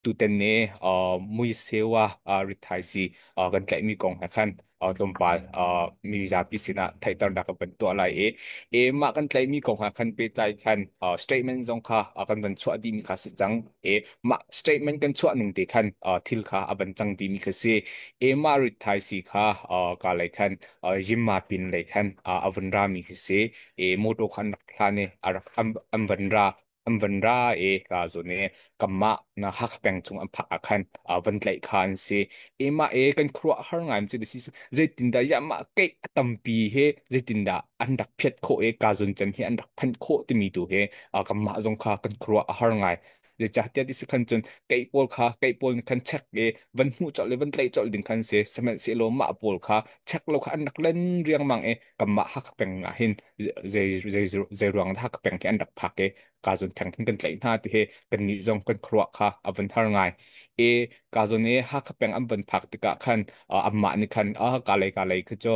Tutan ni muisewa rithaisi kan tlaihmi kong he khan tlawmpal mi zapi sinah theihternak kan van tuah lai i mah kan tlaihmi kong he khan pehtlai khan statement zong kha kan van chuah dihmi kha si cang i mah statement kan chuah ning te khan thil kha a van cang dihmi kha si i mah rithaisi kha ka lei khan Yimma pin lei khan a vun rami khi si i motor khan rak hlan i a rak an van ra an van ra i ka zawn i kanmah na Hakha peng chung an phak ah khan van tlaih kha an si i mah i kan khuaruah har ngai cu si zeitindah ya mah keih a tampi he zeitindah an rak phiat khawh i ka zawn can hi an rak phanh khawh timi tu he kanmah zong kha kan khuaruah a har ngai. Zeicahtiah ti si khan cun keih pawl kha keih pawl nih khan check i van hmuh colh i van tlaih colh ding khan si. Sihmanhsehlaw mah pawl kha check lo kha an rak len riangmang i kanmah Hakha peng ah hin zei zei zei ruang dah Hakha peng hi an rak phak i ka zawn theng hin kan tlaih hna ti hi kannih zong kan khuaruah kha a van har ngai. I ka zawn i Hakha peng an van phak tikah khan amah nih khan ka lei kha cu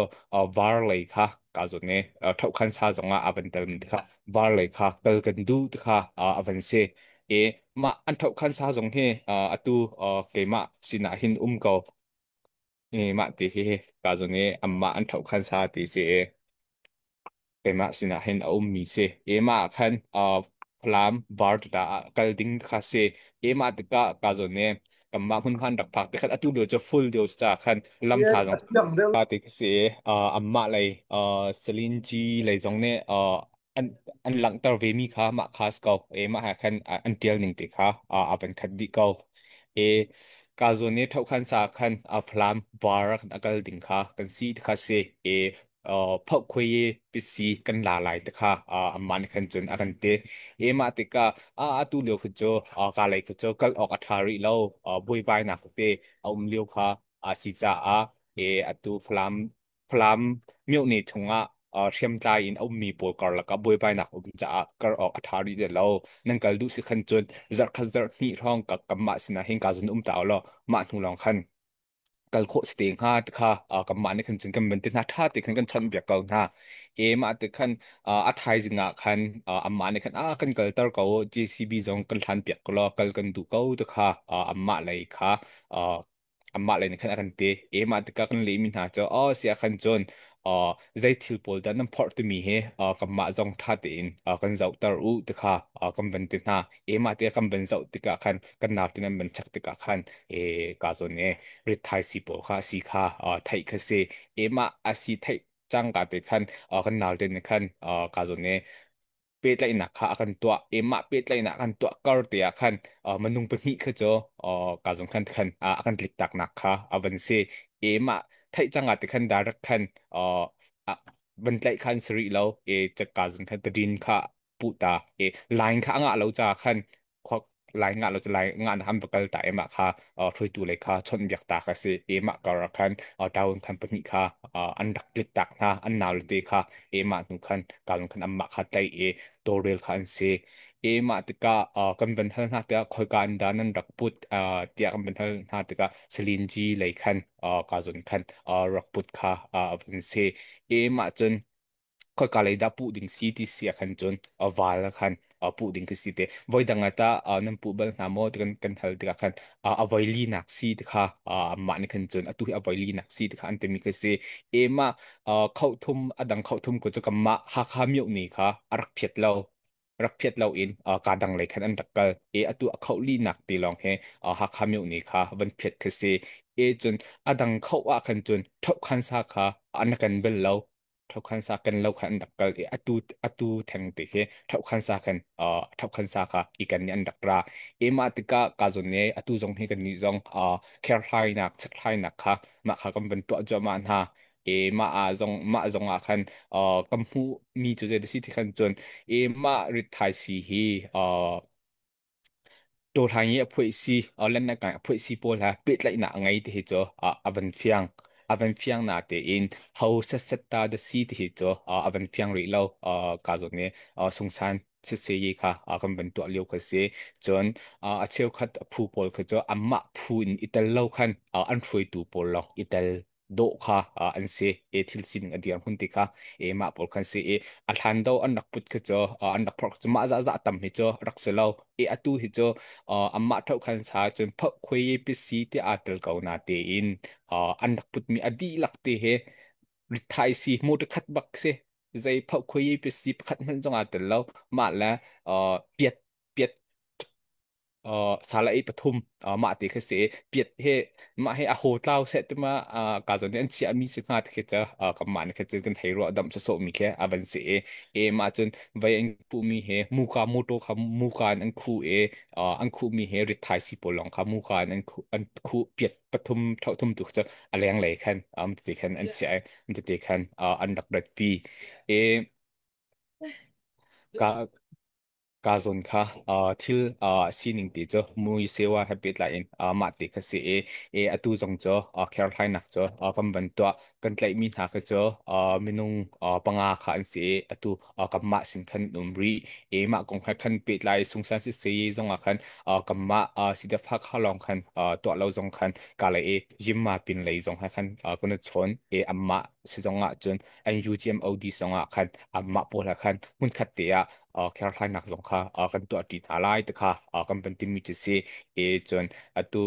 var lei kha ka zawn i ṭhohkhan sa zong ah a van tel mi kha var lei kha kal kan duh ti kha a van si. I mah an ṭhohkhan sa zong hi atu keimah sinah hin um ko. I mah ti hi ka zawn i anmah an ṭhohkhan sa ti si i keimah sinah hin a ummi si. Emah ah khan Falam var tata ah kal ding kha si. Emah tikah ka zawn i kanmah hmunhma an rak phak te khan atu lio cu full deuh ca khan lam tha zong Fiang deuh. Ti khi si. Anmah lei Salinci lei zong nih an an langhter ve mi kha mah kha si ko. Mah ha khan an tial ning te kha a van khat dih ko. E ka zawn i thokhan sa khan Falam var a kal ding kha kan si ti kha si. E phokhui pisi kan la lai te kha amah nih khan cun a kan ti. E mah tikah atu lio khu cu ka lei khu cu kal awk a ṭha rih lo, buaibainak te a um lio kha a si caah e atu Falam myohne chungah hriamtlai in a ummi pawl karlak ah buaibainak um caah kar awk a ṭha rih ti lo. Nan kal duh si khan cun zarhkhat zarhhnih hrawng ka kanmah sinah hin ka zun um ta law mah hnu lawng khan kal khawh si te hnga ti kha kanmah nih khan cun kan van ti hna. Ṭha te khan kan chawnh biak ko hna. E mah te khan a thaizing ah khan amah nih khan a kan kalter ko, JCB zong kan hlan piak ko law kal kan duh ko ti kha amah lei kha amah lei nih khan a kan ti. E mah tikah kan lehmi hna cu oh sia khan cun zei thil pawl dah nan phorh timi hi kanmah zong ṭha tein kan zohter u ti kha kan van ti hna. E mah tikah kan van zoh tikah khan kan naute nan van check tikah khan e ka zawn e ritthai si pawl kha si kha theih kha si. E mah a si theih cangka te khan kan naute nih khan ka zawn e pehtlaihnak kha a kan tuah. E mah pehtlaihnak kan tuah kar te ah khan minung pahnih kha cu ka zong khan khan a kan tlik tak nak kha a van si. E mah theih cang ah te khan direct khan van tlaih khan sari lo e ka zong khan tadin kha pu ta e line kha anga lo cha khan khok lai nga lo lai nga na ham bakal ta ema kha hruaitu le kha chon biak ta kha si. Ema kar khan town khan pahnih kha an rak tlik tak hna an nau te kha. Ema nu khan kalung khan amma kha tlai e torel kha an si. Ema tika kan ban hal hna tia khoi ka an dan an rak put tia kan ban hal hna tika Selinji lei khan ka zon khan rak put kha an si. Ema chun khoika lei dah puh ding si ti si ah khan cun a val ah khan puh ding khi si te. Voi dang ah tah nan puh bal hna maw ti kan hal tikah khan a voi linak si ti kha amah nih khan cun atu hi a voi linak si ti kha an timi khi si. E mah khohthum a dang khohthum ko cu kanmah Hakha myoh ni kha a rak phiat lo, rak phiat lo in ka dang lei khan an rak kal e atu a khoh linak ti lawng he Hakha myoh ni kha van phiat khi si. E cun a dang khoh ah khan cun thohkhan sa kha an kan bel lo, thokhan sa kan lo khan an rak kal i atu theng te khi thokhan sa khan thokhan sa kha i kan nih an rak ra. E mah tikah ka zon ne atu zong hi kan nih zong kherhlai nak chekhlai nak kha mah kha kan van tuah cuahmah hna. E mah ah zong mah zong ah khan kan hmuh mi cu zei si ti khan cun e mah ritthai si hi Tawhlang i a phoih si, lennak a phoih si pawl he pehtlaihnak a ngei ti hi cu a van fiang. A van fiang natein ho setset ta da si ti hi cu a van fiang rih lo. Ka zawn i sungsan sitse kha kan van tuah lio kha si. Cun a cheukhat phu pawl kha cu anmah phu in i tel lo khan an hruaitu pawl lawng i tel. dawh kha an si e. Thil sining a dir hun ti kha e mah pawl khan si e. A hlan do an rak put kha cu an rak phorh cu mah za za tam hi cu rak si lo e. Atu hi cu amah thau khan sa cun phau khuai pi si ti aa tel ko na te in an rak put mi a dihlak te he rithai si mu te khat bak si, zei phau khuai pi si pakhat hmanh zong aa tel lo. Mah le piat piat sala ei pathum mah te kha si piat he mah he a ho tlau seh te ma ka zon an chia mi si hnga te khi cha kam ma ne kha cun kan thei ro dam so so mi khe avan si e. E ma cun vai an pu mi he muka moto kha muka an khu e, an khu mi he rithai si polong kha muka an khu, an khu piat pathum thau thum tu cha a leng lei khan am te khan an chia am te khan an rak rat pi e. Ka ka zawn kha thil sining ti cu mui sewa he pehtlai in mah ti kha si i e. Atu zong cu kherhlainak cu kan van tuah, kan tlaihmi hna kha cu minung panga kha an si i atu kanmah sin khan an um rih e. Mah kong he khan pehtlai sungsan si se zong ah khan kanmah sidafa kha lawng khan tuah lo zong khan ka lei i jimma pin lei zong he khan kan i chawn e. Amah si zong ah cun NUGMOD zong ah khan amah pawl he khan hmunkhat te ah kherhlainak zong kha kan tuahṭi hna lai ti kha kan van timi cu si e. Cun atu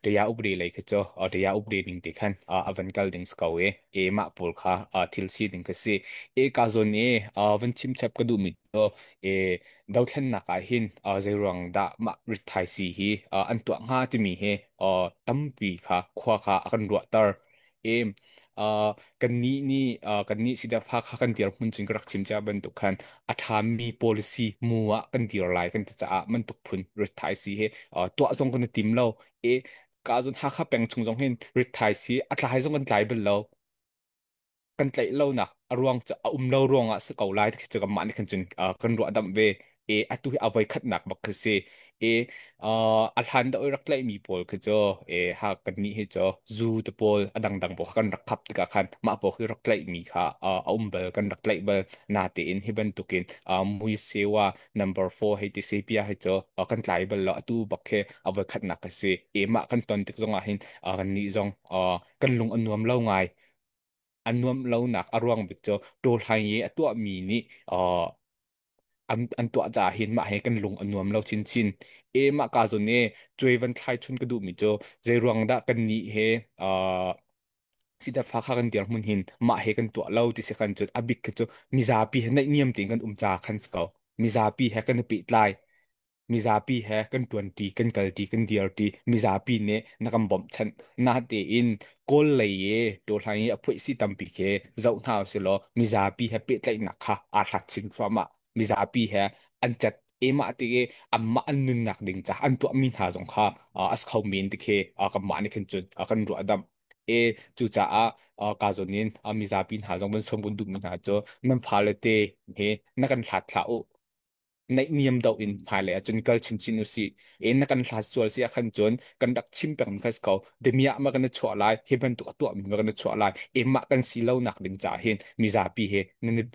daya upri lei khi cu daya upri ning ti khan a van kal ding si ko e. E mah pawl kha thil si ding kha si e. Ka zawn e van chim chap ka duhmi cu e dothlennak ah hin zeiruang dah mah ritthai si hi an tuah hnga timi hi tampi kha khua kha a kan ruahter e. Kannih nih kannih sidafa kha kan dirhmun cun ka rak chim cia bantuk khan a ṭhami policy mu ah kan dir lai kan ti caah mantuk phun ritthai si hi tuah zong kan i tim lo e. Ka zun Hakha peng chung zong hin ritthai si a tlai zong kan tlai bal lo. Kan tlaih lonak a ruang cu a um lo ruangah si ko lai ti cu kanmah nih khan cun kan ruah damh ve e. Atu hi a voi khatnak bak khi si e. A hlan deuh i rak tlaihmi pawl khi cu e ha kannih hi cu zu te pawl a dangdang pawl kha kan rak khap tikah khan mah pawl khi rak tlaihmi kha a um bal, kan rak tlaih bal na tein hi bantukin mui sewa number 4 hei ti sepia hi cu kan tlai bal lo. Atu bak khi a voi khatnak khi si e. Mah kan ton tik zongah hin kannih zong kan lung a nuam lo ngai. A nuamh lonak a ruang bik cu ṭawlhai i a tuahmi nih an tuah caah hin mah he kan lung a nuam lo chinchin e. Mah ka zawn e cuai van thlai chun ka duhmi cu zei ruang dah kan nih he sitafa kha kan dirhmun hin mah he kan tuah lo ti si khan cun a bik khi cu mizapi he naihniam tein kan um ca khan si ko. Mizapi he kan i pehtlai, mizapi he kan ṭuanṭi, kan kalṭi, kan dirṭi, mizapi nih na kan bawmhchanh na tein Kawl lei i ṭawhlang i a phuih si tampi khi zoh hna usih law mizapi he pehtlaihnak kha aa hlat chin thluahmah. Mizapi he an cet emah ti i anmah an nunnak ding caah an tuahmi hna zong kha a si kho men ti khi kanmah nih khin cun kan ruahdamh e. Cucaah ka zawn in mizapi hna zong van sawm kan duhmi hna cu nan fale te he na kan hlat hlah u, naihniam doh in hmailei ah cun kal chinchin usih e. Na kan hlat sual si ah khan cun kan rak chim peng mi kha si ko, damiah ma kan i chuah lai, hi bantuk a tuah mi ma kan i chuah lai e. Mah kan si lo nak ding caah hin mizapi he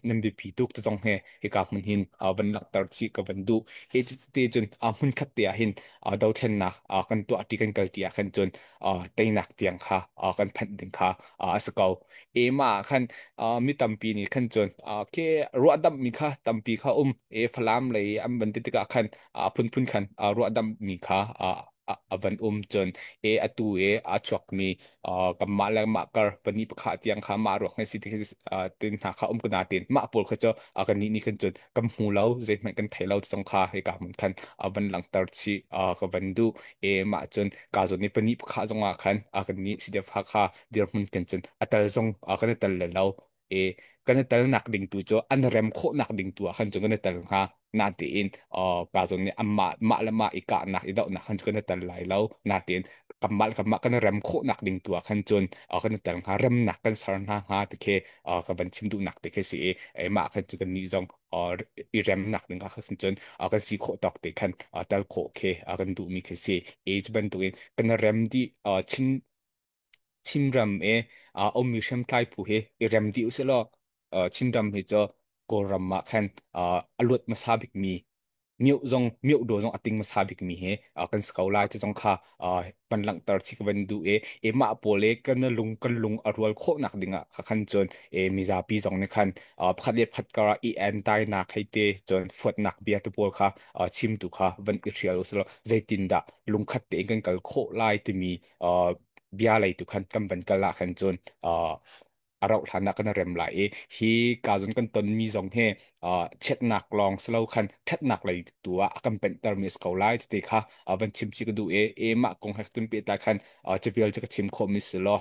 nan biapi tuk ti zong he hika hmun hin van langhter chih ka van duh e. Te cun hmun khat te ah hin dothlennak kan tuah ti kan kal ti ah khan cun teinak tiang kha kan phanh ding kha a si ko e. Ma khan mi tampi nih khan cun ke ruahdamh mi kha tampi kha um e. Falam lei an van ti tikah khan phunphun khan ruahdamh mi kha a van um cun e. Atu e a chuak mi kanmah le mah kar pani pakha tiang kha mah ruak ngai si ti tin hna kha um kana tin mah pawl kha chu kan nih ni khan cun kan hmu lo, zeihmanh kan thei lo zong kha hika mun khan van langter chi ka van du e. Mah cun ka zawn ni pani pakha zong ah khan kan nih CDF Hakha dirhmun kan cun a tal zong kan i tel le lo e. Kan i tel nak ding tu cu an rem khawh nak ding tu ah khan cun kan i tel hnga na tiin ka zawn nih amah mah le mah i kahnak i dohnak khan cun kan i tel lai lo na tiin kanmah le kanmah kan rem khawh nak ding tu ah khan cun kan i tel hnga, remnak kan ser hna hnga ti khi ka van chim duhnak te khi si i mah khan cu kan nih zong i remnak ding ah khan cun kan si khawh tawk te khan tel khawh khi kan duhmi khi si e. Cu bantukin kan rem dih Chin Chinram i a ummi hriamtlai phu hi i rem dih usih law Chinram hi cu Kawlram ah khan a luat hmasa bikmi Mioh zong mioh do zong a ting hmasa bikmi he kan si ko lai ti zong kha van langhter chih ka van duh i e mah pawl i kan lung kan lung a rual khawhnak dingah kha khan cun e mizapi zong nih khan pakhat le pakhat kar ah i entainak hei te cun fuatnak bia te pawl kha chimtu kha van i hrial usih law zeitindah lungkhat tein kan kal khawh lai timi bia lei tu khan kan van kal ah khan cun a rauh hlan ah kan rem lai i hi ka zon kan tonmi zong hi chiatnak lawng si lo khan ṭhatnak lei tu ah a kan penhtermi a si ko lai ti kha van chim chi ka duh i e mah kong he tun pehtlai khan cu vial cu ka chim khawhmi si law.